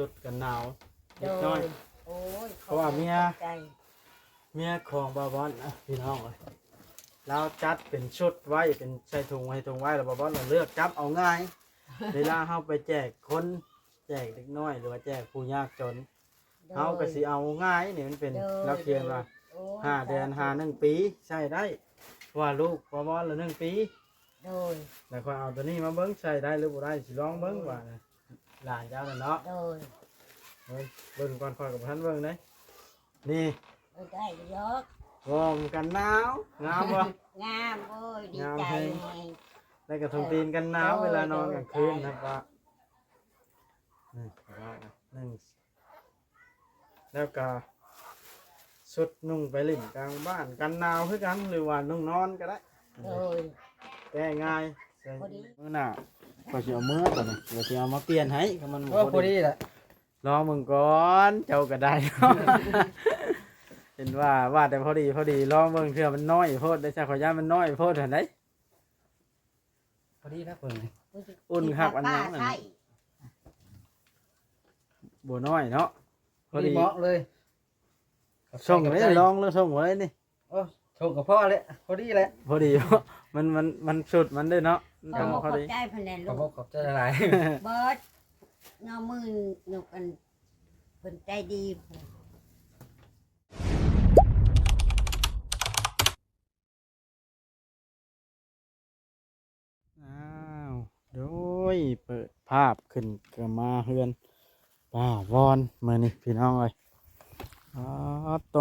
ຊຸດກັນໜາວເລັກນ້ອຍ ໂດຍ ໂອ້ຍ ເພາະວ່າເມຍ ຂອບໃຈ ເມຍຂອງບ່າວບອນນະ ພີ່ນ້ອງເອີຍ ລາວຈັດເປັນຊຸດໄວ້ ເປັນໃສ່ຖົງໄວ້ຖົງໄວ້ ແລ້ວບ່າວບອນລະເລືອກຈັບເອົາງ່າຍ ເວລາເຮົາໄປແຈກຄົນ ແຈກເດັກນ້ອຍ ຫຼືວ່າແຈກຜູ້ຍາກຈົນ ໂດຍ ເຮົາກໍຊິເອົາງ່າຍນີ້ ມັນເປັນ ໂດຍ ລາວຂຽນວ່າ ໂດຍ ຫ້າເດືອນ ໂດຍ ຫາໜຶ່ງປີ ໃຊ້ໄດ້ ເພາະວ່າລູກບ່າວບອນລະໜຶ່ງປີ ໂດຍ ແລ້ວຂ້ອຍເອົາໂຕນີ້ມາເບິ່ງ ໃຊ້ໄດ້ຫຼືບໍ່ໄດ້ ຊິລອງເບິ່ງ ໂດຍ ວ່າ ຫຼານເຈົ້ານັ້ນເນາະ ໂດຍ ເບິ່ງ ເບິ່ງກ່ອນ ຂ້ອຍກໍບໍ່ທັນເບິ່ງເດ້ ນີ້ ເອີ ໄດ້ຢູ່ດອກ ວອມກັນໜາວ ງາມບໍ່? ງາມ ໂອ້ຍ ດີໃຈແຮງ ງາມແຮງ ແລ້ວກໍຖົງຕີນກັນໜາວ ໂອ້ຍ ເວລານອນກາງຄືນ ໂດຍ ນະ ວ່າ ນີ້ ໜຶ່ງ ແລ້ວກໍຊຸດນຸ່ງໄປຫຼິ້ນກາງບ້ານກັນໜາວຄືກັນ ຫຼືວ່ານຸ່ງນອນກໍໄດ້ ໂດຍ ແກ້ງ່າຍ ພໍດີ ມື້ໜ້າຂ້ອຍຊິເອົາເມືອຕົວນີ້ ຂ້ອຍຊິເອົາມາປ່ຽນໃຫ້ ຄັນມັນບໍ່ ໂອ້ ພໍດີ ພໍດີແຫຼະ ລອງເບິ່ງກ່ອນ ເຈົ້າກໍໄດ້ ເຫັນວ່າ ວ່າແຕ່ພໍດີ ພໍດີ ລອງເບິ່ງເທື່ອມັນນ້ອຍໂພດເດ້ ຂ້ອຍຢ້ານມັນນ້ອຍໂພດຫັ້ນເດ້ ພໍດີນະເບິ່ງນີ້ ອຸ່ນຄັກອັນຫຍັງນັ້ນ ບໍ່ນ້ອຍເນາະ ພໍດີ ພໍດີເໝາະເລີຍ ສົ່ງເລີຍ ຂອບໃຈ ຂອບໃຈ ລອງເລີຍ ສົ່ງເລີຍນີ້ ໂອ້ ສົ່ງກໍພໍແຫຼະ ພໍດີແຫຼະ ພໍດີ ມັນ ມັນ ມັນຊຸດມັນເດ້ເນາະ ໂອ້ ກໍພໍດີ ຂອບໃຈເພິ່ນແຫຼະລູກ ຂອບໃຈຫຼາຍໆ ເບິດ ນ້ອງມືຍົກອັນ ເພິ່ນໃຈດີ. ອ້າວ ໂດຍ ເປີດພາບຂຶ້ນກໍມາເຮືອນປ້າວອນມື້ນີ້ພີ່ນ້ອງເອີຍ ອາໂຕ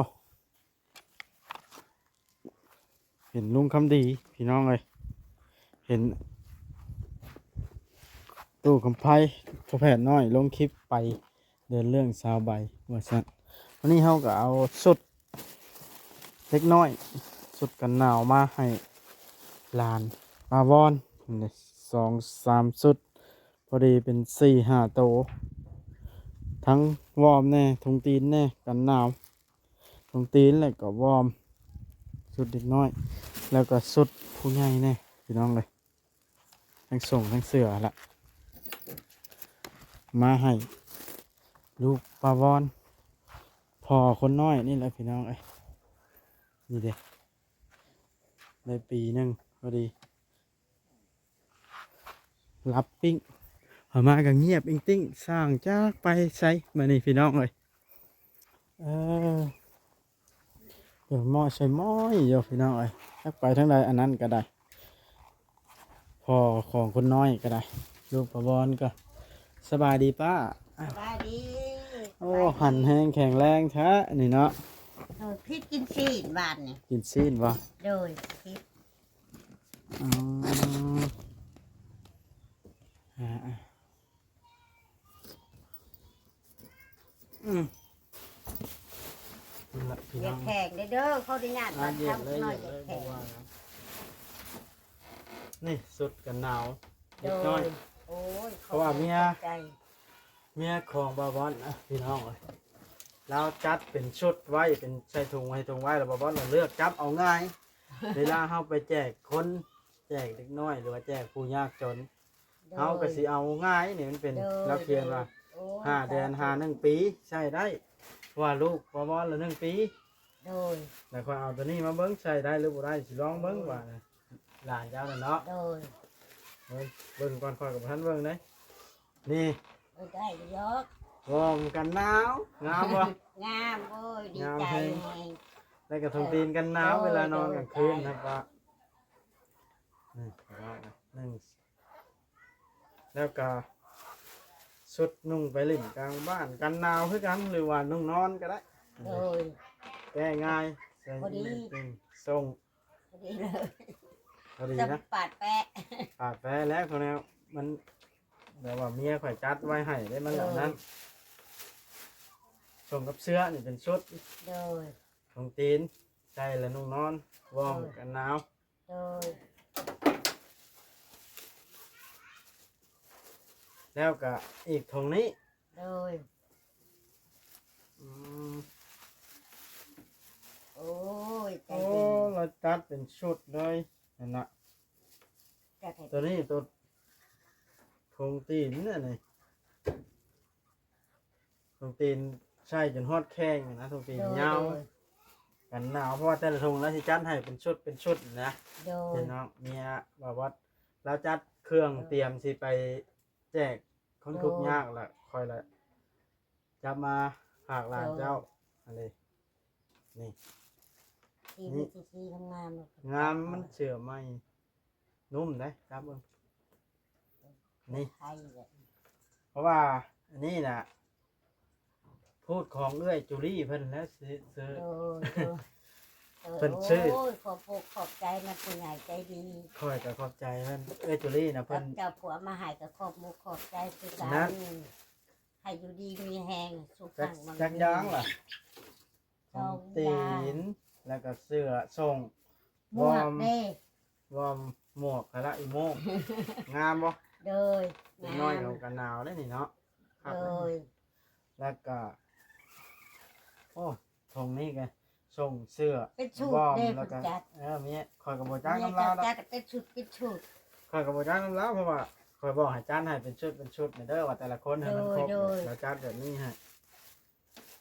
ເຫັນລຸງຄຳດີພີ່ນ້ອງເອີຍ ເຫັນຕູ້ຄຳໄພ ພໍ່ແພດນ້ອຍລົງຄລິບໄປ ເດີນເລື່ອງຊາວໃບວ່າຊັ້ນ ວັນນີ້ເຮົາກໍເອົາຊຸດເດັກນ້ອຍ ຊຸດກັນໜາວມາໃຫ້ຫຼານປ້າວອນ ສອງສາມຊຸດ ພໍດີເປັນສີ່ຫ້າໂຕ ທັງວອມແດ່ ຖົງຕີນແດ່ ກັນໜາວ ຖົງຕີນ ແລ້ວກໍວອມ ຊຸດເດັກນ້ອຍ ແລ້ວກໍຊຸດຜູ້ໃຫຍ່ແດ່ ພີ່ນ້ອງເອີຍ. ທັງສົ້ງທັງເສື້ອຫັ້ນລະ ມາໃຫ້ລູກປ້າວອນ ພໍ່ຄົນນ້ອຍນີ້ແຫຼະພີ່ນ້ອງເອີຍ ນີ້ເດ້ ໄດ້ປີໜຶ່ງພໍດີ ຫຼັບປິ້ງ ເອົາມາກໍງຽບອິງຕິ້ງ ຊ່າງຈັກໄປໃສບາດນີ້ພີ່ນ້ອງເອີຍ ເອີ ດຽວໝໍ້ໃສ່ໝ້ອຍຢູ່ພີ່ນ້ອງເອີຍ ຈັກໄປທາງໃດ ອັນນັ້ນກໍໄດ້ ພໍ່ຂອງຄົນນ້ອຍກໍໄດ້ ລູກປ້າວອນກໍ ສະບາຍດີປ້າ ສະບາຍດີ ໂອ້ ສະບາຍດີ ຫັນແຮງແຂງແຮງແທ້ນີ້ເນາະ ໂດຍ ພິດກິນຊີ້ນບາດນີ້ ກິນຊີ້ນບໍ່ ໂດຍ ພິດ ອໍ ອ່າ ອືມ ນີ້ລະພີ່ນ້ອງ ແຂງເດີ ຂໍອະນຸຍາດ ອ່າ ຕັດ ເຢັນເລີຍ ຄຳໜ້ອຍ ເຢັນເລີຍ ແຂງ ບໍ່ວ່ານະ ນີ້ຊຸດກັນໜາວ ໂດຍ ເດັກນ້ອຍ ໂອ້ຍ ເພາະວ່າເມຍ ຂອບໃຈ ເມຍຂອງບ່າວບອນນະ ພີ່ນ້ອງເອີຍ ລາວຈັດເປັນຊຸດໄວ້ ເປັນໃສ່ຖົງໄວ້ຖົງໄວ້ ແລ້ວບ່າວບອນລະເລືອກຈັບເອົາງ່າຍ ເວລາເຮົາໄປແຈກຄົນ ແຈກເດັກນ້ອຍ ຫຼືວ່າແຈກຜູ້ຍາກຈົນ ໂດຍ ເຮົາກໍຊິເອົາງ່າຍນີ້ ມັນເປັນ ໂດຍ ລາວຂຽນວ່າ ໂດຍ ໂອ້ຍ ຫ້າເດືອນ ສາທຸ ຫາໜຶ່ງປີ ໃຊ້ໄດ້ ເພາະວ່າລູກບ່າວບອນລະໜຶ່ງປີ ໂດຍ ແລ້ວຂ້ອຍເອົາໂຕນີ້ມາເບິ່ງ ໃຊ້ໄດ້ຫຼືບໍ່ໄດ້ ຊິລອງເບິ່ງ ໂດຍ ວ່າ ຫຼານເຈົ້ານັ້ນເນາະ ໂດຍ ເບິ່ງ ເບິ່ງກ່ອນ ຂ້ອຍກໍບໍ່ທັນເບິ່ງເດ້ ນີ້ ເອີ ໄດ້ຢູ່ດອກ ວອມກັນໜາວ ງາມບໍ່? ງາມ ໂອ້ຍ ດີໃຈແຮງ ງາມແຮງ ແລ້ວກໍຖົງຕີນກັນໜາວ ໂດຍ ເວລານອນກາງຄືນ ໂດຍ ນະ ວ່າ ນີ້ ໜຶ່ງ ແລ້ວກໍຊຸດນຸ່ງໄປຫຼິ້ນກາງບ້ານ ກັນໜາວຄືກັນ ຫຼືວ່ານຸ່ງນອນກໍໄດ້ ໂດຍ ແກ້ງ່າຍ ໃສ່ ພໍດີ ສົ່ງ ພໍດີເລີຍ ພໍດີນະ ສ່ຳປາດແປະ ປາດແປະແລ້ວ ເພາະແນວມັນ ແບບວ່າເມຍຂ້ອຍຈັດໄວ້ໃຫ້ເດ້ ມັນ ໂດຍ ອັນນັ້ນ ສົ່ງກັບເສື້ອນີ້ເປັນຊຸດ ໂດຍ ຖົງຕີນ ໃສ່ແລ້ວນຸ່ງນອນ ວອມ ໂດຍ ກັນໜາວ ໂດຍ ແລ້ວກະອີກຖົງນີ້ ໂດຍ ອືມ ໂອ້ຍ ໃຈ ໂອ້ ດີ ລາວຈັດເປັນຊຸດເລີຍ ນັ້ນນະ ຈັດໃຫ້ ໂຕນີ້ໂຕຖົງຕີນນີ້ ນີ້ ໂດຍ ຖົງຕີນໃສ່ຈົນຮອດແຂ້ງນະ ຖົງຕີນຍາວ ໂດຍ ກັນໜາວ ເພາະວ່າແຕ່ລະຖົງລາວຊິຈັດໃຫ້ເປັນຊຸດເປັນຊຸດນະ ໂດຍ ພີ່ນ້ອງ ເມຍບ່າວບອດລາວຈັດເຄື່ອງ ໂດຍ ຕຽມຊິໄປແຈກຄົນທຸກຍາກລະ ໂດຍ ຂ້ອຍລະຈັບມາຝາກຫຼານເຈົ້າ ໂດຍ ອັນນີ້ ນີ້ ສີມັນຊິງາມ ງາມ ມັນເສື້ອໃໝ່ ນຸ້ມເດ້ ຈັບເບິ່ງ ນີ້ ໄທແຫຼະ ເພາະວ່າອັນນີ້ນະ ພູດຂອງເອື້ອຍຈູລີເພິ່ນແຫຼະ ຊື້ ຊື້ ໂດຍ ໂດຍ ເພິ່ນຊື້ ໂອ້ຍ ຂອບອົກຂອບໃຈນຳຜູ້ໃຫຍ່ໃຈດີ ຂ້ອຍກໍຂອບໃຈເພິ່ນ ເອື້ອຍຈູລີນະ ເພິ່ນ ເຈົ້າຜົວມາໃຫ້ກໍຂອບອົກຂອບໃຈຄືກັນ ນັ້ນ ໃຫ້ຢູ່ດີມີແຮງ ສຸກ ຈັກ ຄັງ ມັງ ຈັກຢ່າງລະ ສອງຢ່າງ ຖົງຕີນ ແລ້ວກໍເສື້ອ ສົ້ງ ໝວກເດ້ ວອມ ໝວກ ກະລະອີໂມງ ງາມບໍ່? ໂດຍ ເດັກນ້ອຍ ງາມ ເຂົາກໍໜາວເດ້ນີ້ເນາະ ຄັກເດ້ ໂດຍ ແລ້ວກໍ ໂອ້ ຖົງນີ້ກໍສົ້ງເສື້ອ ເປັນຊຸດ ວອມ ເດ້ ແລ້ວກໍ ເພິ່ນຈັດ ເອີ ເມຍ ຂ້ອຍກໍບໍ່ຈັກນຳລາວດອກ ເມຍເຈົ້າຈັດເປັນຊຸດ ເປັນຊຸດ ຂ້ອຍກໍບໍ່ຈັກນຳລາວ ເພາະວ່າຂ້ອຍບອກໃຫ້ຈັດໃຫ້ເປັນຊຸດ ເປັນຊຸດນີ້ເດີ ວ່າແຕ່ລະຄົນໃຫ້ມັນຄົບ ໂດຍ ໂດຍ ລາວຈັດແບບນີ້ໃຫ້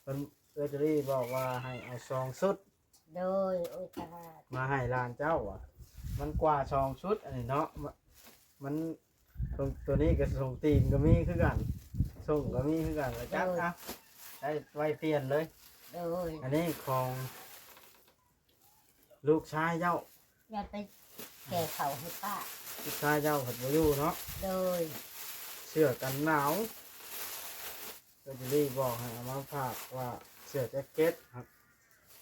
ເພິ່ນ ເອື້ອຍຈູລີບອກວ່າໃຫ້ເອົາສອງຊຸດ ໂດຍ ໂອ້ຍ ຕາຍ ມາໃຫ້ຫຼານເຈົ້າວ່າ ມັນກວ່າສອງຊຸດອັນນີ້ເນາະ ມ- ມັນ ໂຕ ໂຕນີ້ກໍສົ້ງຕີນກໍມີຄືກັນ ສົ້ງກໍມີຄືກັນ ລະຈັດ ໂດຍ ອະ ໄດ້ໄວ້ປ່ຽນເລີຍ ໂດຍ ອັນນີ້ຂອງລູກຊາຍເຈົ້າ ຢ່າໄປແກ່ເຂົ້າໃຫ້ປ້າ ລູກຊາຍເຈົ້າພັດບໍ່ຢູ່ເນາະ ໂດຍ ເສື້ອກັນໜາວ ເອື້ອຍຈູລີບອກໃຫ້ເອົາມາຝາກວ່າເສື້ອແຈັກເກັດ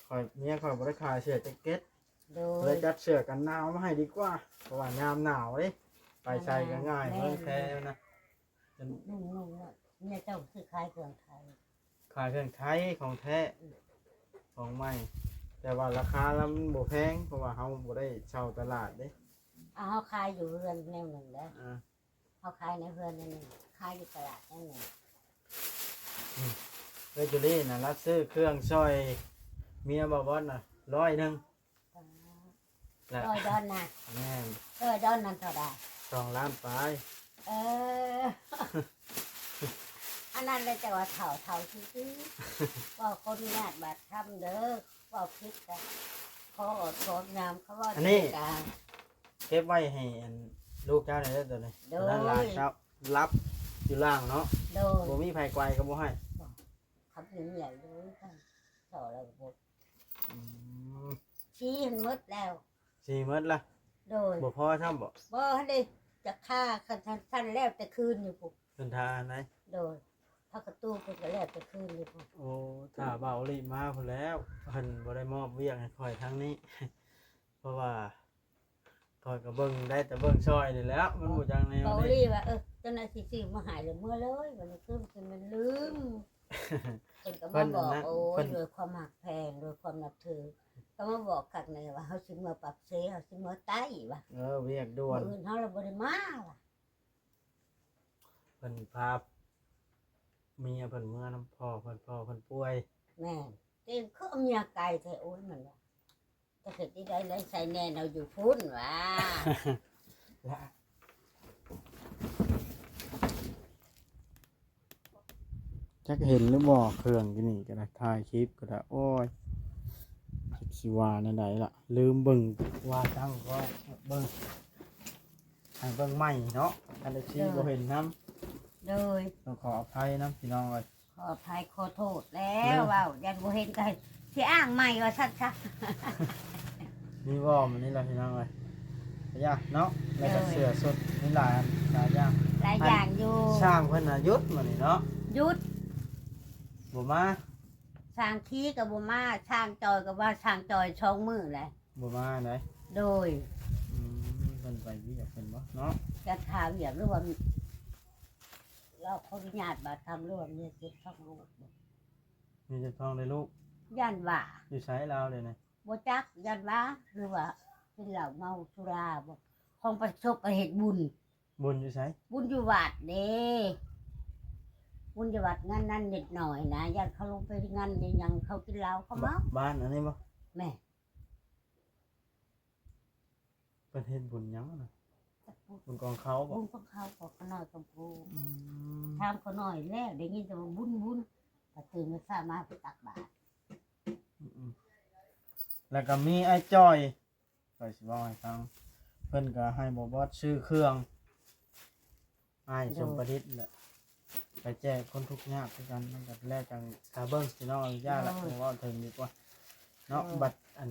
ຂ້ອຍ ເມຍຂ້ອຍບໍ່ໄດ້ຂາຍເສື້ອແຈັກເກັດ ໂດຍ ເລີຍຈັດເສື້ອກັນໜາວມາໃຫ້ດີກວ່າ ເພາະວ່າຍາມໜາວເດ້ ໄປໃສກໍງ່າຍ ແມ່ນ ຂອງແທ້ນະ ນຸ່ງໆ ເມຍເຈົ້າຊື້ຂາຍເຄື່ອງໄທ ຂາຍເຄື່ອງໄທຂອງແທ້ ອືມ ຂອງໃໝ່ ແຕ່ວ່າລາຄາລະມັນບໍ່ແພງ ເພາະວ່າເຮົາບໍ່ໄດ້ເຊົ່າຕະຫຼາດເດ້ ເອົາ ເຮົາຂາຍຢູ່ເຮືອນແນວໜຶ່ງເດ້ ອ່າ ເຮົາຂາຍໃນເຮືອນແນວໜຶ່ງ ຂາຍຢູ່ຕະຫຼາດແນວໜຶ່ງ ອືມ ເອື້ອຍຈູລີນະ ລາວຊື້ເຄື່ອງຊ່ອຍເມຍບ່າວບອດນະ ຮ້ອຍໜຶ່ງ ປາ ແລ້ວ ຮ້ອຍດອນນະ ແມ່ນ ຮ້ອຍດອນນັ້ນເທົ່າໃດ? ສອງລ້ານປາຍ ເອີ ອັນນັ້ນແຫຼະ ແຕ່ວ່າເຖົ້າ ເຖົ້າຊື່ໆ ເວົ້າຂໍອະນຸຍາດບາດຄຳເດີ ເວົ້າຜິດກໍຂໍໂທດຍາມ ເຂົາເວົ້າ ອັນນີ້ ເກັບໄວ້ໃຫ້ອັນລູກເຈົ້າແດ່ເດີ ໂຕນີ້ ໂຕນັ້ນຫຼານເຈົ້າ ລັບຢູ່ລ່າງເນາະ ໂດຍ ບໍ່ມີໃຜໄກວກໍບໍ່ໃຫ້ ຄັບເງິນໃຫຍ່ເລີຍ ເຖົ້າແລ້ວບໍ່ ອືມ ຊີ້ຫັ້ນໝົດແລ້ວ ຊີ້ໝົດລະ ໂດຍ ບໍ່ພໍຊ້ຳບໍ? ບໍ່ ຫັ້ນເດ້ ຈັກຄ່າ ຄັນຊັ້ນແລ້ວແຕ່ຄືນຢູ່ພຸ້ນ ເພິ່ນທ່າອັນໃດ? ໂດຍ ພັກກະຕູເພິ່ນກໍແລ້ວແຕ່ຄືນຢູ່ພຸ້ນ ໂອ້ ຖ້າບ່າວໂອລິມາພຸ້ນແລ້ວ ເພິ່ນບໍ່ໄດ້ມອບວຽກໃຫ້ຂ້ອຍທາງນີ້ ເພາະວ່າ ຂ້ອຍກໍເບິ່ງໄດ້ແຕ່ເບິ່ງຊ່ອຍນີ້ແຫຼະ ມັນບໍ່ຈັກແນວ ເວົ້າເດ້ ອີ່ຫຼີວ່າ ເອີ ເຈົ້ານາຍຊິຊື້ມາໃຫ້ແລ້ວເມືອເລີຍ ບັດນີ້ຄືຊິແມ່ນລືມ ເພິ່ນກໍມາບອກ ເພິ່ນອັນນັ້ນ ໂອ້ຍ ເພິ່ນ ດ້ວຍຄວາມຮັກແພງ ດ້ວຍຄວາມນັບຖື ກໍມາບອກຄັກແນ່ວ່າ ເຮົາຊິເມືອປາກເຊ ເຮົາຊິເມືອໃຕ້ວ່າ ເອີ ວຽກດ່ວນ ມື້ອື່ນເຮົາລະບໍ່ໄດ້ມາວ່າ ເພິ່ນພາເມຍເພິ່ນເມືອນຳພໍ່ເພິ່ນ ພໍ່ເພິ່ນປ່ວຍ ແມ່ນ ເຕັມຄືເອົາເມຍໄກແທ້ ໂອ້ຍ ມັນວ່າ ຈະເຮັດຈັ່ງໃດ ໄດ້ໃສ່ແນ່ນເອົາຢູ່ພຸ້ນຫວາ ລະ ຈັກເຫັນຫຼືບໍ່ ເຄື່ອງຢູ່ນີ້ກໍໄດ້ ຖ່າຍຄລິບກໍໄດ້ ໂອ້ຍ ຈັກຊິວ່າແນວໃດລະ ລືມເບິ່ງ ວ່າຕັ້ງກໍເບິ່ງ ໃຫ້ເບິ່ງໃໝ່ເນາະ ຄັນເອັຟຊີ ໂດຍ ບໍ່ເຫັນນຳ ໂດຍ ຕ້ອງຂໍອະໄພນຳພີ່ນ້ອງເອີຍ ຂໍອະໄພຂໍໂທດແລ້ວ ເອີ ເວົ້າຢ້ານບໍ່ເຫັນກໍຊິອ້າງໃໝ່ວ່າຊັ້ນຊະ ມີວອມອັນນີ້ລະພີ່ນ້ອງເອີຍ ກະຢ່າເນາະ ແລ້ວກໍ ໂດຍ ເສື້ອຊຸດ ມີຫຼາຍອັນ ຫຼາຍຢ່າງ ຫຼາຍຢ່າງຢູ່ ຊ່າງເພິ່ນນະຢຸດມື້ນີ້ເນາະ ຢຸດ ບໍ່ມາ ຊ່າງຄີກໍບໍ່ມາ ຊ່າງຈອຍກໍວ່າ ຊ່າງຈອຍສອງມື້ແຫຼະ ບໍ່ມາໃດ ໂດຍ ອືມ ເພິ່ນໄປວຽກເພິ່ນບໍ່ເນາະ ຈັດຫາວຽກ ຫຼືວ່າລາວຂໍອະນຸຍາດບາດຄຳ ຫຼືວ່າເມຍເຈັບທ້ອງລູກ ເມຍເຈັບທ້ອງໄດ້ລູກ ຢ້ານວ່າ ຢູ່ໃສລາວດຽວນີ້ ບໍ່ຈັກ ຢ້ານວ່າ ຫຼືວ່າກິນເຫຼົ້າເມົາສຸລາບໍ ຂອງປະສົບໄປເຮັດບຸນ ບຸນຢູ່ໃສ? ບຸນຢູ່ວັດເດ້ ບຸນຢູ່ວັດ ງານນັ້ນນິດໜ້ອຍນະ ຢ້ານເຂົາລົງໄປງານຫຍັງ ເຂົາກິນເຫຼົ້າເຂົາເມົາ ບ້ານອັນນີ້ບໍ່? ແມ່ນ ເພິ່ນເຮັດບຸນຫຍັງນະ? ຈັກບຸນ ບຸນກອງເຂົ້າບໍ? ບຸນກອງເຂົ້າຂອງຂ້ານ້ອຍຄຳພູ ອືມ ຖາມຂ້ານ້ອຍແລ້ວ ໄດ້ຍິນແຕ່ວ່າບຸນ ບຸນ ກໍຕື່ນແຕ່ເຊົ້າມາກໍຕັກບາດ. ອືມໆ ແລ້ວກໍມີອ້າຍຈ້ອຍ ຂ້ອຍຊິເວົ້າໃຫ້ຟັງ ເພິ່ນກໍໃຫ້ບໍ່ບອດຊື້ເຄື່ອງ ອ້າຍ ໂດຍ ສົມປະດິດແຫຼະ ໄປແຈກຄົນທຸກຍາກຄືກັນ ມັນກໍແລ້ວຈັ່ງ ຖ້າເບິ່ງພີ່ນ້ອງອະນຸຍາດລະ ໂດຍ ບໍ່ເວົ້າເຖິງດີກວ່າເນາະ ໂດຍ ບັດອັນ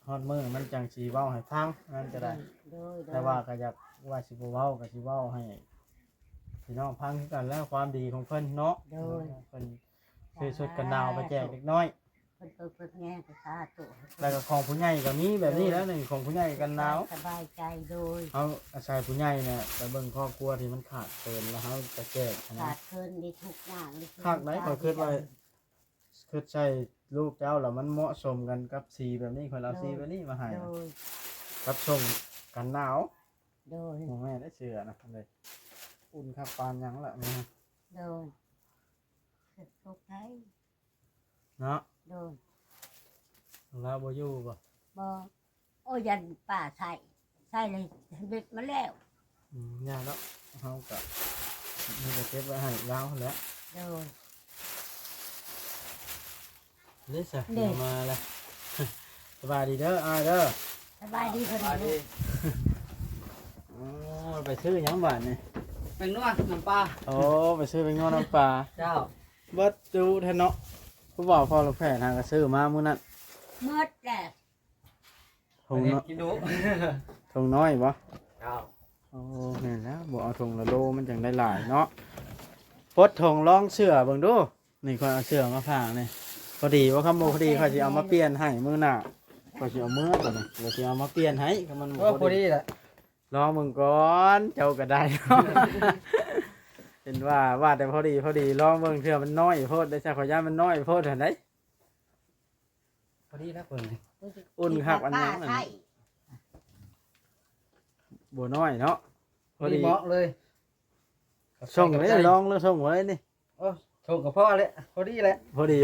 ຮອດມື້ມັນຈັ່ງຊິເວົ້າໃຫ້ຟັງ ນັ້ນກໍໄດ້ ໂດຍ ໂດຍ ແຕ່ວ່າກໍຢາກວ່າຊິບໍ່ເວົ້າ ກໍຊິເວົ້າໃຫ້ພີ່ນ້ອງຟັງຄືກັນແຫຼະ ຄວາມດີຂອງເພິ່ນເນາະ ໂດຍ ເພິ່ນ ຊື້ຊຸດກັນໜາວໄປແຈກເດັກນ້ອຍ ເພິ່ນເປີດເປີດແຍງກໍສາທຸ ແລ້ວກໍຂອງຜູ້ໃຫຍ່ກໍມີແບບນີ້ແຫຼະ ໂດຍ ນີ້ຂອງຜູ້ໃຫຍ່ກັນໜາວ ສະບາຍໃຈ ໂດຍ ເຮົາອາໄສຜູ້ໃຫຍ່ນີ້ໄປເບິ່ງຄອບຄົວທີ່ມັນຂາດເຂີນ ແລ້ວເຮົາໄປແຈກຫັ້ນນະ ຂາດເຂີນນີ້ທຸກຢ່າງ ຄັກໃດ ຂ້ອຍຄິດວ່າ ຄິດໃສ່ລູກເຈົ້າແລ້ວມັນເໝາະສົມກັນກັບສີແບບນີ້ ຂ້ອຍເອົາ ໂດຍ ສີແບບນີ້ມາໃຫ້ ໂດຍ ກັບສົ່ງກັນໜາວ ໂດຍ ບໍ່ແມ່ນໄດ້ເສື້ອນະ ເລີຍ ອຸ່ນຄັກປານຫຍັງລະ ໂດຍ ເຮັດຕົກໄດ້ ເນາະ ໂດຍ ລາວບໍ່ຢູ່ບໍ່? ບໍ່ ໂອ້ຍ ຢ້ານປ້າໃຊ້ ໃຊ້ເລີຍເບັດມາແລ້ວ ອືມ ຢ່າດອກ ເຮົາກະ ມີແຕ່ເກັບໄວ້ໃຫ້ລາວຫັ້ນແຫຼະ ໂດຍ ເດ້ຊະ ເດ້ ມາແລ້ວ ສະບາຍດີເດີ ອ້າຍເດີ ສະບາຍດີເພິ່ນ ສະບາຍດີ ໂອ້ ໄປຊື້ຫຍັງບາດນີ້? ແປ້ງນົວ ນ້ຳປາ ໂອ້ ໄປຊື້ແປ້ງນົວ ນ້ຳປາ ເຈົ້າ ເບິດຈຸແທ້ເນາະ ຜູ້ບ່າວພໍ່ລູກແພດຫາກະຊື້ມາມື້ນັ້ນ ໝົດແລ້ວ ຖົງເນາະ ກິນດຸ ຖົງນ້ອຍບໍ່? ເຈົ້າ ໂອ້ ແມ່ນແລ້ວ ບໍ່ເອົາຖົງລະໂລ ມັນຈັ່ງໄດ້ຫຼາຍເນາະ ປົດຖົງລອງເສື້ອເບິ່ງດູ ນີ້ຂ້ອຍເອົາເສື້ອມາຝາກນີ້ ພໍດີບໍ່? ຄັນບໍ່ພໍດີ ພໍດີ ຂ້ອຍຊິເອົາມາປ່ຽນໃຫ້ມື້ໜ້າ ຂ້ອຍຊິເອົາເມືອຕົວນີ້ ຂ້ອຍຊິເອົາມາປ່ຽນໃຫ້ ຄັນມັນບໍ່ ໂອ້ ພໍດີ ພໍດີແຫຼະ ລອງເບິ່ງກ່ອນ ເຈົ້າກໍໄດ້ ເຫັນວ່າ ວ່າແຕ່ພໍດີ ພໍດີ ລອງເບິ່ງເທື່ອ ມັນນ້ອຍໂພດເດ້ ຂ້ອຍຢ້ານມັນນ້ອຍໂພດຫັ້ນໃດ ພໍດີແລ້ວເພິ່ນ ອຸ່ນຄັກອັນຫຍັງນັ້ນ ບໍ່ນ້ອຍເນາະ ພໍດີ ພໍດີເໝາະເລີຍ ສົ່ງເລີຍ ລອງເລີຍ ສົ່ງເລີຍນີ້ ໂອ້ ສົ່ງກໍພໍແຫຼະ ພໍດີແຫຼະ ພໍດີ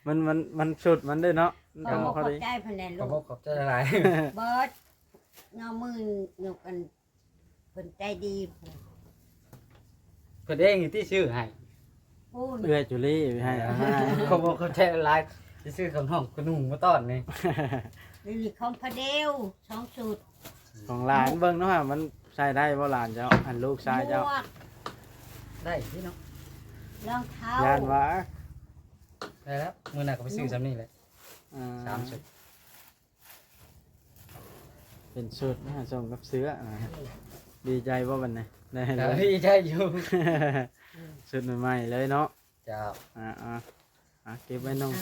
ມັນ ມັນ ມັນຊຸດມັນເດ້ເນາະ ຂອບ ກໍພໍດີ ຂອບໃຈເພິ່ນແດ່ລູກ ຂອບ ຂອບໃຈຫຼາຍໆ ເບິດ ເນາະ ມື້ຍົກອັນ ເພິ່ນໃຈດີ ເພິ່ນເອງນີ້ຕິຊື້ໃຫ້ ໂອ້ຍ ເອື້ອຍຈູລີ້ໃຫ້ ຂອບ ຂອບໃຈຫຼາຍ ຊິຊື້ຂອງນ້ອງຂະໜຸ່ມມາຕ້ອນນີ້ ນີ້ຂອງພະເດວ ສອງຊຸດ ຂອງຫຼານເບິ່ງເນາະ ມັນໃສ່ໄດ້ບໍ່ຫຼານເຈົ້າ ອັນລູກຊາຍເຈົ້າ ໝວກ ໄດ້ຕິເນາະ ລອງເທົ້າ ຢ້ານວ່າ ໄດ້ແລ້ວ ມື້ໜ້າກໍໄປຊື້ຊ່ຳນີ້ແຫຼະ ອ່າ ສາມຊຸດ ເປັນຊຸດນະ ສົ່ງກັບເສື້ອນະ ດີໃຈບໍ່ບັດນີ້ ໄດ້ ກໍດີໃຈຢູ່ ຊຸດໃໝ່ໆເລີຍເນາະ ເຈົ້າ ອ່າໆ ອ່າ ເກັບໄວ້ໜຶ່ງ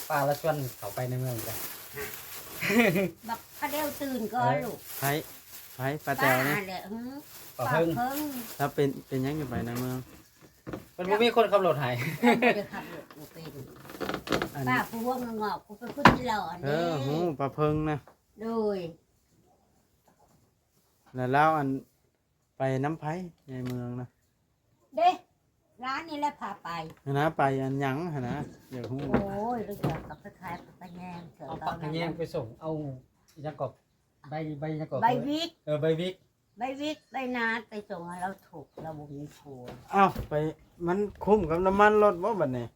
ປ້າລະຊວນເຂົາໄປໃນເມືອງກັນ ບັກພະເດວຕື່ນກ່ອນ ເອີ ລູກ ໃຜ ໃຜ ປ້າແຕວນີ້ ປ້າແຫຼະ ຫື ປ້າເພິ່ງ ປ້າເພິ່ງ ລາວເປັນ ເປັນຫຍັງຈຶ່ງໄປໃນເມືອງ? ມັນບໍ່ມີຄົນຂັບລົດໃຫ້ ລາວບໍ່ໄດ້ຂັບລົດ ບໍ່ເປັນ ອັນ ປ້າຜູ້ຮ່ວມງອກ ຜູ້ເປັນຜູ້ທີ່ຫຼອນ ເອີ ເດ້ ຮູ້ປ້າເພິ່ງນະ ໂດຍ ແລ້ວລາວ ອັນ ໄປນຳໃຜໃນເມືອງນະ? ເດ້ ຫຼານນີ້ແຫຼະພາໄປ ຫັ້ນນະ ໄປອັນຫຍັງຫັ້ນນະ ຢາກຮູ້ ໂອ້ຍ ລາວຈະກັບໄປຂາຍຜັກຂະແຍງ ເອົາຜັກຂະແຍງໄປສົ່ງ ເອົາຫຍັງກໍ ໃບ ໃບຫຍັງກໍ ໃບວິກ ເອີ ໃບວິກ ໃບວິກ ໃບໜາດ ໄປສົ່ງໃຫ້ລາວທຸກ ລາວບໍ່ມີຜົວ ອ້າວ ໄປ ມັນຄຸ້ມກັບນ້ຳມັນລົດບໍ່ບັດນີ້?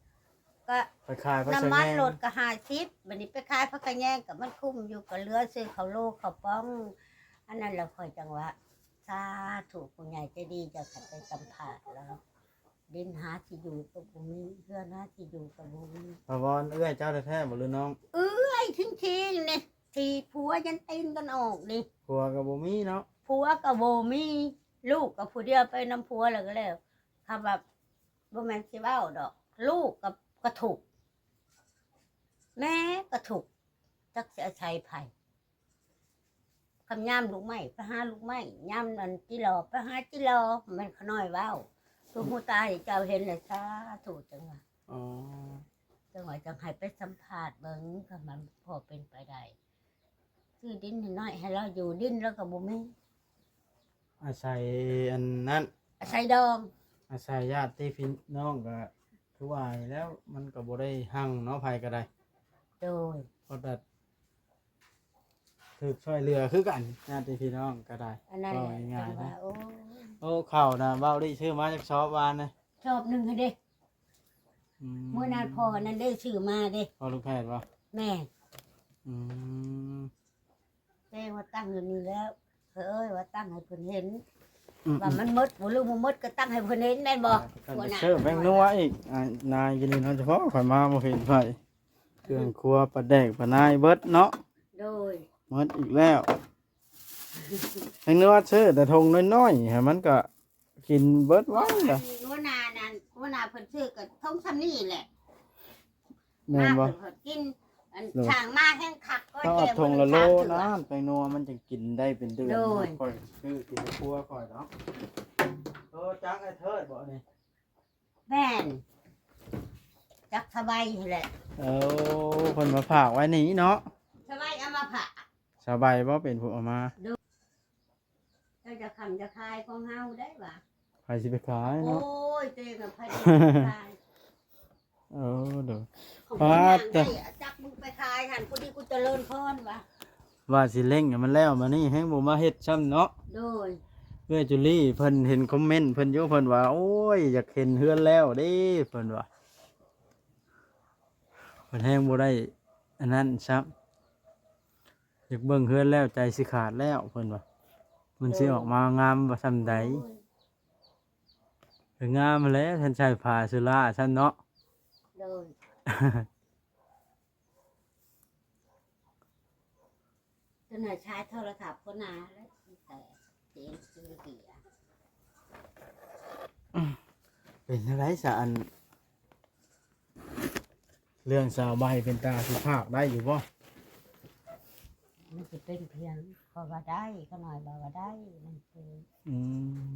ກະ ໄປຂາຍ ນ້ຳມັນລົດກະຫ້າສິບ ບັດນີ້ໄປຂາຍຜັກຂະແຍງກະມັນຄຸ້ມຢູ່ ກະເຫຼືອຊື້ເຂົ້າໂລເຂົ້າປ່ອງ ອັນນັ້ນລະຂ້ອຍຈັ່ງວ່າ ສາທຸ ຜູ້ໃຫຍ່ໃຈດີເຈົ້າ ຄັນໄປສຳພາດລາວ ດິນຫາທີ່ຢູ່ກໍບໍ່ມີ ເຮືອນຫາທີ່ຢູ່ກໍບໍ່ມີ ປະວອນເອື້ອຍເຈົ້າແທ້ໆບໍ່ ຫຼືນ້ອງ? ເອື້ອຍຈິງໆນີ້ ທີ່ຜົວຍັນຕີນກັນອອກນີ້ ຜົວກໍບໍ່ມີເນາະ ຜົວກໍບໍ່ມີ ລູກກໍຜູ້ດຽວໄປນຳຜົວແລ້ວກໍແລ້ວ ຄຳວ່າ ບໍ່ແມ່ນຊິເວົ້າດອກ ລູກກໍ ກໍທຸກ ແມ່ກໍທຸກ ຈັກຊິອາໄສໃຜ ຄຳຍາມລູກໄມ້ໄປຫາລູກໄມ້ ຍາມນັ້ນຈິຫຼໍ່ໄປຫາຈິຫຼໍ່ ແມ່ນຂະນ້ອຍເວົ້າ ທຸກຫູຕາທີ່ເຈົ້າເຫັນແລ້ວ ສາທຸ ຈັ່ງວ່າ ອໍ ຈັ່ງວ່າຈັ່ງໃຫ້ໄປສຳພາດເບິ່ງ ຄັນມັນພໍເປັນໄປໄດ້ ຊື້ດິນໃຫ້ນ້ອຍໃຫ້ລາວຢູ່ ດິນລາວກໍບໍ່ມີ ອາໄສອັນນັ້ນ ອາໄສດອງ ອາໄສຍາດຕິພີ່ນ້ອງ ກໍຄືວ່າແລ້ວ ມັນກໍບໍ່ໄດ້ຮັ່ງເນາະ ໃຜກໍໄດ້ ໂດຍ ເພາະແຕ່ຖືກຊ່ວຍເຫຼືອຄືກັນ ຍາດຕິພີ່ນ້ອງກໍໄດ້ ອັນນັ້ນແຫຼະ ເວົ້າງ່າຍໆ ຈັ່ງວ່າ ນະ ໂອ້ຍ ໂອ້ ເຂົ້ານະ ເວົ້າດີ ຊື້ມາຈັກຊອບວານນະ? ສອບໜຶ່ງຫັ້ນເດ້. ອືມ ມື້ນັ້ນພໍ່ນັ້ນເດ້ຊື້ມາເດ້. ພໍ່ລູກແພດບໍ່? ແມ່ນ. ອືມ ແຕ່ວ່າຕັ້ງຢູ່ນີ້ແລ້ວ ເອີຍ ວ່າຕັ້ງໃຫ້ເພິ່ນເຫັນ ອືມ ວ່າມັນໝົດບໍ່ ຫຼືບໍ່ໝົດກໍຕັ້ງໃຫ້ເພິ່ນເຫັນແມ່ນບໍ່? ອ່າ ກໍໄປຊື້ແປ້ງນົວອີກ ອ່າ ນາຍຢູ່ນີ້ເນາະ ສະເພາະຂ້ອຍມາບໍ່ເຫັນໃຜ ເຄື່ອງຄົວ ປາແດກ ປານາຍ ເບິດເນາະ. ໂດຍ ໝົດອີກແລ້ວ. ແປ້ງນົວຊື້ແຕ່ຖົງນ້ອຍໆ ໃຫ້ມັນກໍ ກິນເບິດໄວລະ. ຫົວໜ້ານັ້ນ ຫົວໜ້າເພິ່ນຊື້ກໍຖົງຊ່ຳນີ້ແຫຼະ. ແມ່ນບໍ່? ມາເພິ່ນກໍກິນ ອັນ ໂດຍ ຊ່າງມາແຮງຄັກກໍ ຕ້ອງເອົາຖົງລະໂລນະ ແຕ່ເພິ່ນກໍຊື້ ແປ້ງນົວມັນຈັ່ງກິນໄດ້ເປັນເດືອນ. ໂດຍ ຂ້ອຍຊື້ກິນໃນຄົວຂ້ອຍເນາະ. ໂຕຈັກໄອ້ເທີດບໍ່ນີ້? ແມ່ນ ຈັກສະໄບຫັ້ນແຫຼະ. ເອີ ເພິ່ນມາຝາກໄວ້ນີ້ເນາະ. ສະໄບເອົາມາຝາກ. ສະໄບບໍ່ເປັນຜູ້ເອົາມາ? ໂດຍ. ເຈົ້າຈະຄ້ຳຈະຂາຍຂອງເຮົາໄດ້ຫວາ? ໃຜຊິໄປຂາຍເນາະ? ໂອ້ຍ ເຕງໃຜຊິໄປຂາຍ? ເອີ ໂດຍ. ຂອງ ປາດ ເຈົ້າ ຈັກມຶງໄປຂາຍຫັ້ນ ຜູ້ດີກູຈະເລີນພອນຫວາ? ວ່າຊິເລັ່ງໃຫ້ມັນແລ້ວ ມານີ້ແຮງບໍ່ມາເຮັດຊ້ຳເນາະ. ໂດຍ. ເອື້ອຍຈູລີເພິ່ນເຫັນຄອມເມັນເພິ່ນຢູ່ ເພິ່ນວ່າ ໂອ້ຍ ຢາກເຫັນເຮືອນແລ້ວເດ້ ເພິ່ນວ່າ ເພິ່ນແຮງບໍ່ໄດ້ອັນນັ້ນຊ້ຳ. ຢາກເບິ່ງເຮືອນແລ້ວໃຈຊິຂາດແລ້ວ ເພິ່ນວ່າ ມັນຊິ ໂດຍ ອອກມາງາມວ່າສ່ຳໃດ. ໂອ້ຍ ກໍງາມຫັ້ນແຫຼະ ຄັນໃຊ້ຜ້າສຸລາຊັ້ນເນາະ. ໂດຍ. ຕົວໜ້າຊາຍໂທລະທັບຄົນໜາແລ້ວ ແຕ່ເສຍງຊິເສຍ. ເປັນຈັ່ງໃດຊະ ອັນ ເລື່ອງສາວໃບເປັນຕາຊິພາກໄດ້ຢູ່ບໍ່? ມັນຊິເປັນພຽງ ຂ້ອຍວ່າໄດ້ ຂ້ານ້ອຍວ່າ ວ່າໄດ້ ມັນຄື ອືມ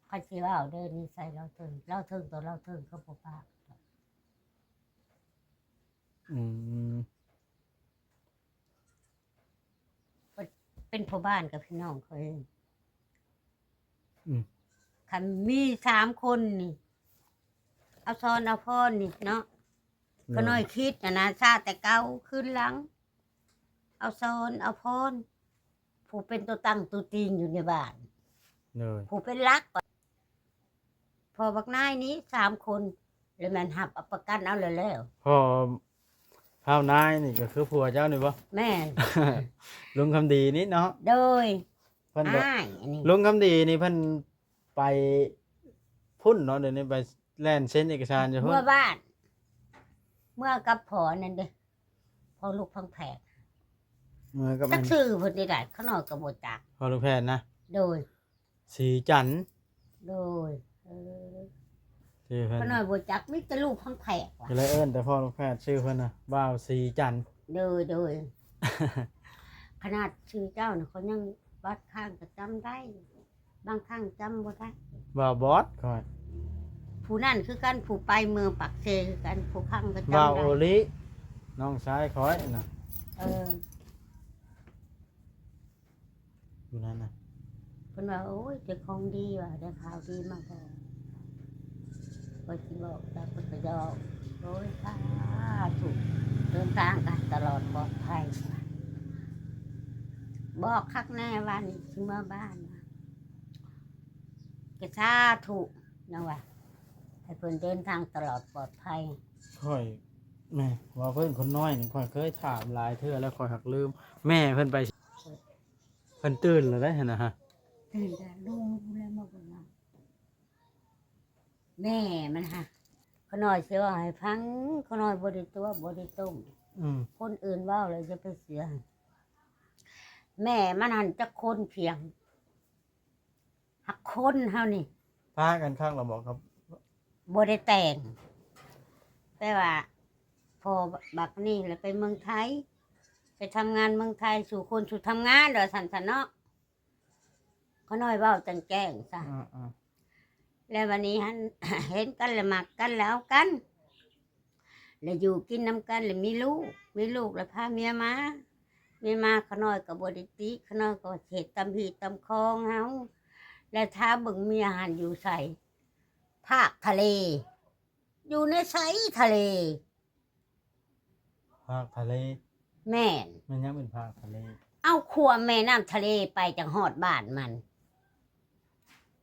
ຂ້ອຍຊິເວົ້າເດີ ນິໄສລາວເຖິງ ລາວເຖິງ ຕົວລາວເຖິງກໍບໍ່ພາກ. ອືມ ເປັນພໍ່ບ້ານກັບພີ່ນ້ອງຂ້ອຍ. ອືມ ຄັນມີສາມຄົນນີ້ ເອົາຊອນເອົາພອນນີ້ເນາະ. ໂດຍ. ຂ້ານ້ອຍຄິດຫັ້ນນະ ຊາດແຕ່ເກົ່າຄືນຫຼັງ ເອົາຊອນເອົາພອນ ຜູ້ເປັນຕົວຕັ້ງຕົວຕີງຢູ່ໃນບ້ານ. ໂດຍ. ຜູ້ເປັນຫຼັກ ພໍ່ບັກນາຍນີ້ສາມຄົນ ແລ້ວແມ່ນຮັບເອົາປະກັນເອົາແລ້ວ. ພໍ່ທ້າວນາຍນີ້ກໍຄືຜົວເຈົ້ານີ້ບໍ່? ແມ່ນ. ລຸງຄຳດີນີ້ເນາະ? ໂດຍ. ເພິ່ນກໍ ອ້າຍ ອັນນີ້ ລຸງຄຳດີນີ້ເພິ່ນໄປພຸ້ນເນາະ ດຽວນີ້ໄປແລ່ນເຊັນເອກະສານຢູ່ພຸ້ນ ເມືອບ້ານ ເມືອກັບພໍ່ນັ້ນເດ້. ພໍ່ລູກພັງແພດ ເມືອກັບ ຈັກຊື່ເພິ່ນໄດ້ ຂ້ານ້ອຍກໍບໍ່ຈັກ. ພໍ່ລູກແພດນະ? ໂດຍ. ສີຈັນ. ໂດຍ. ເອີ ຊື່ເພິ່ນ ຂ້ານ້ອຍບໍ່ຈັກ ມີແຕ່ລູກພັງແພດ ກໍເລີຍເອີ້ນແຕ່ພໍ່ລູກແພດ ຊື່ເພິ່ນນະ ບ່າວສີຈັນ. ໂດຍ ໂດຍ. ຂະໜາດຊື່ເຈົ້ານະ ຂ້ອຍຍັງບາງຄັ້ງກໍຈຳໄດ້ ບາງຄັ້ງຈຳບໍ່ໄດ້. ບ່າວບອດຂ້ອຍ ຜູ້ນັ້ນຄືກັນ ຜູ້ໄປເມືອງປາກເຊຄືກັນ ຜູ້ຄັ້ງກໍຈຳໄດ້. ບ່າວໂອລິ ນ້ອງຊາຍຂ້ອຍນະ. ເອີ ຜູ້ນັ້ນນະ ເພິ່ນວ່າ ໂອ້ຍ ເຈົ້າຂອງດີວ່າ ໄດ້ຂ່າວດີມາບອກ ຂ້ອຍຊິບອກ ແຕ່ເພິ່ນກໍຢອກ. ໂອ້ຍ ສາທຸ ເດີນທາງກັນຕະຫຼອດປອດໄພ ບອກຄັກແນ່ວ່ານີ້ຊິເມືອບ້ານ ກໍສາທຸ ຍັງວ່າ ໃຫ້ເພິ່ນເດີນທາງຕະຫຼອດປອດໄພ. ຂ້ອຍ ແມ່ ເວົ້າເພິ່ນຄົນນ້ອຍນີ້ ຂ້ອຍເຄີຍຖາມຫຼາຍເທື່ອແລ້ວ ຂ້ອຍຫັກລືມ. ແມ່ເພິ່ນໄປ ເພິ່ນຕື່ນແລ້ວໄດ໋ຫັ້ນນະ. ຕື່ນແລ້ວ ລຸງແລ້ວມາເບິ່ງ. ແມ່ມັນຫະ ຂ້ານ້ອຍຊິເວົ້າໃຫ້ຟັງ ຂ້ານ້ອຍບໍ່ໄດ້ຕົວະ ບໍ່ໄດ້ຕົ້ມ. ອືມ ຄົນອື່ນເວົ້າແລ້ວຢ່າໄປເຊື່ອ. ແມ່ມັນຫັ້ນຈັກຄົນພຽງ ຫາກຄົນເຮົານີ້ ປະກັນຄັກລະບໍ່? ບໍ່ໄດ້ແຕ່ງ ແຕ່ວ່າພໍ່ບັກນີ້ລະໄປເມືອງໄທ ໄປທຳງານເມືອງໄທ ສູ່ຄົນສູ່ທຳງານ ວ່າຊັ້ນຊະເນາະ. ຂ້ານ້ອຍເວົ້າຈັ່ງແຈ້ງຊະ. ອືມໆ ແລ້ວບັດນີ້ຫັ້ນ ເຫັນກັນລະມັກກັນລະເອົາກັນ ລະຢູ່ກິນນຳກັນ ລະມີລູກ ມີລູກລະພາເມຍມາ ເມຍມາ. ຂ້ານ້ອຍກໍບໍ່ໄດ້ຕິ ຂ້ານ້ອຍກໍເຮັດຕາມຮີດຕາມຄອງເຮົາ ແລະຖ້າເບິ່ງເມຍຫັ້ນຢູ່ໃສ ພາກທະເລ ຢູ່ໃນໃສທະເລ? ພາກທະເລ? ແມ່ນ. ແມ່ນຫຍັງເປັນພາກທະເລ? ເອົາ ຂ້ວມແມ່ນ້ຳທະເລໄປ ຈັ່ງຮອດບ້ານມັນ.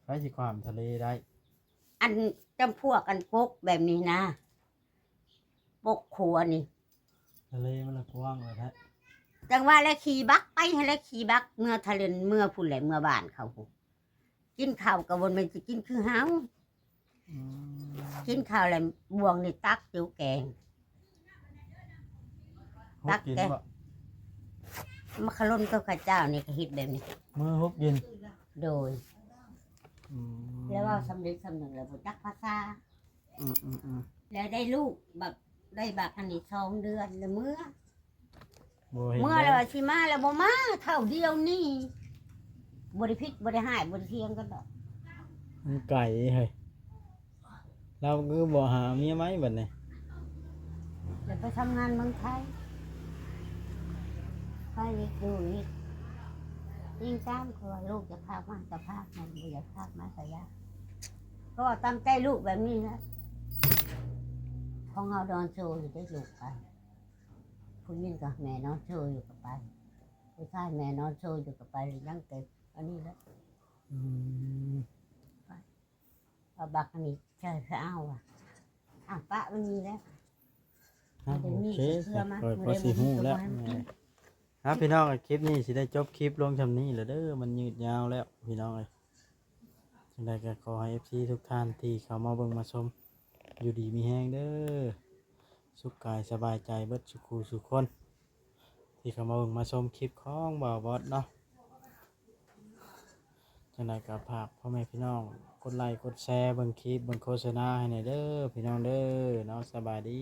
ໃຜຊິຂ້າມທະເລໄດ້? ອັນ ຈຳພວກອັນປົກແບບນີ້ນະ ປົກຂົວນີ້ ທະເລມັນລະກວ້າງວ່າແທ້ ຈັ່ງວ່າແຫຼະ ຂີ່ບັກໄປຫັ້ນແຫຼະ ຂີ່ບັກເມືອທະເລນ ເມືອພຸ້ນແຫຼະ ເມືອບ້ານເຂົາພຸ້ນ ກິນເຂົ້າກໍບໍ່ແມ່ນຊິກິນຄືເຮົາ ອືມ ກິນເຂົ້າແລ້ວບ່ວງນີ້ຕັກຕິວແກງ ຕັກແກງ ມາຄາລົນກັບເຂົ້າເຈົ້ານີ້ກໍເຮັດແບບນີ້ ມືຮຸບກິນ ໂດຍ ອືມ ແລ້ວເວົ້າສຳເລັດສຳໜຶ່ງແລ້ວບໍ່ຈັກພາສາ ອືມໆໆ ແລ້ວໄດ້ລູກບັກ ໄດ້ບັກອັນນີ້ສອງເດືອນແລ້ວເມືອ ບໍ່ເຫັນ ເມືອແລ້ວວ່າຊິມາແລ້ວບໍ່ມາ ເທົ່າດຽວນີ້ ບໍ່ໄດ້ຜິດບໍ່ໄດ້ຮ້າຍ ບໍ່ໄດ້ຖຽງກັນດອກ ມັນໄກເຮີ້ຍ ລາວຄືບໍ່ຫາເມຍໃໝ່ບັດນີ້ ແລ້ວໄປທຳງານເມືອງໄທ ໄປອີກ ຢູ່ອີກ ອີງຕາມ ເພາະວ່າລູກຈະພາກມາກໍພາກ ມັນບໍ່ຢາກພາກມາກໍຢ່າ ເພາະວ່າຕາມໃຈລູກແບບນີ້ແຫຼະ ຂອງເຮົານອນໂຊຢູ່ໄດ້ລູກໄປ ຜູ້ຍິງກໍແມ່ນອນໂຊຢູ່ກໍໄປ ຜູ້ຊາຍແມ່ນອນໂຊຢູ່ກໍໄປ ຍັງແຕ່ອັນນີ້ແຫຼະ ອືມ ໄປ ເອົາບັກອັນນີ້ໃສ່ ເອົາ ອ່ະ ອ່ະ ປະມັນນີ້ແຫຼະ ອ່ະ ໂອເຄ ຂ້ອຍພໍຊິຮູ້ແລ້ວ ອ່ະ ພີ່ນ້ອງ ຄລິບນີ້ຊິໄດ້ຈົບຄລິບລົງຊ່ຳນີ້ແຫຼະເດີ ມັນຍືດຍາວແລ້ວ ພີ່ນ້ອງເອີຍ ຈັ່ງໃດກໍຂໍໃຫ້ເອັຟຊີທຸກທ່ານທີ່ເຂົ້າມາເບິ່ງມາຊົມ ຢູ່ດີມີແຮງເດີ ສຸກກາຍສະບາຍໃຈເບິດສູ່ຄູ່ສູ່ຄົນ ທີ່ເຂົ້າມາເບິ່ງມາຊົມຄລິບຂອງບ່າວບອດເນາະ ຈັ່ງໃດກໍຝາກພໍ່ແມ່ພີ່ນ້ອງກົດໄລກົດແຊ ເບິ່ງຄລິບເບິ່ງໂຄສະນາໃຫ້ແດ່ເດີ ພີ່ນ້ອງເດີເນາະ ສະບາຍດີ.